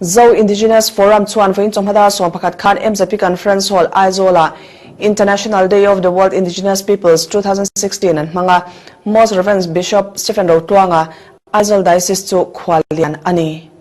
Zo Indigenous Forum chuan vawiin chawhma dar 11 khan MZP Conference Hall, Aizawl-ah International Day of the World Indigenous Peoples 2016 an hmang a, Most Rev. Bishop Stephen Rotluanga, Aizawl Diocese chu khuallian a ni.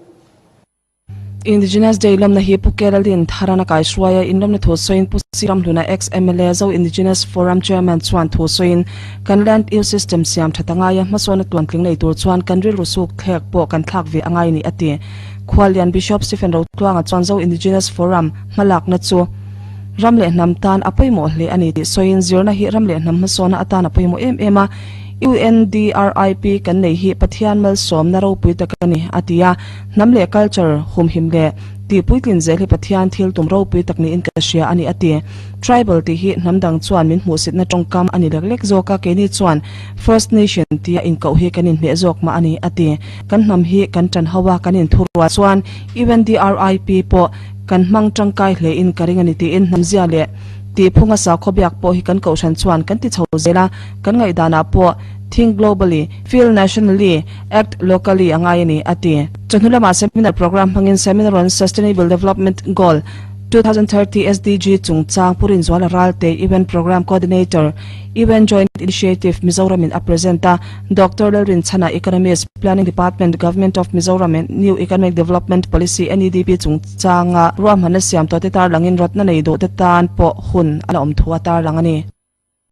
Indigenous Day lawmna hi Pu Keralin Tharan a kaihruai a, inlawmna thu sawiin Pu Siram Hluna ex-MLA Zo Indigenous Forum Chairman chuan thu sawiin kan Land Use System siam that a ngai a, hmasawn a tuantling nei tur chuan kan rilru suk thlek pawh kan thlak ve a ngai ni a ti. Khuallian Bishop Stephen Rotluanga chuan Zo Indigenous Forum hmalakna chu ram leh hnam tan a pawimawh hle a ni tih sawiin zirna hi ram leh hnam hmasawna atan a pawimawh em em a, UNDRIP kan nei hi Pathian malsawmna ropui tak a ni a ti a. Hnam leh culture humhim leh tih puitlin zel hi Pathian thil tum ropui tak niin ka hria a ni a ti. Tribal tih hi hnam dang chuan min hmuhsitna tawngkam a ni lek lek zawk a, keini chuan First Nation tia inkoh hi kan inhmeh zawk mah a ni a ti. Kan hnam hi kan tan ho a, kan inthurual chuan UNDRIP pawh kan hmang tangkai hle in ka ring a ni tiin hnamzia leh tihphunga sakhaw biak pawh hi kan kohhran chuan kan ti chho zel a, kan ngaihdanah pawh think globally, feel nationally, Act locally a ngai a ni, a ti. Chawhnu lamah seminar programme hmangin Seminar on Sustainable Development Goal 2030, SDG, chungchang Pu Rinzuala Ralte, UN Programme Coordinator, UN Joint Initiative, Mizoram in a present a, Doctor Lalrinchhana, Economist, Planning Department, Government of Mizoram in New Economic Development Policy, NEDP, chungchanga ruahmanna siam tawhte tarlangin rawtna nei duhte tan pawh hun a la awm thu a tarlang a ni.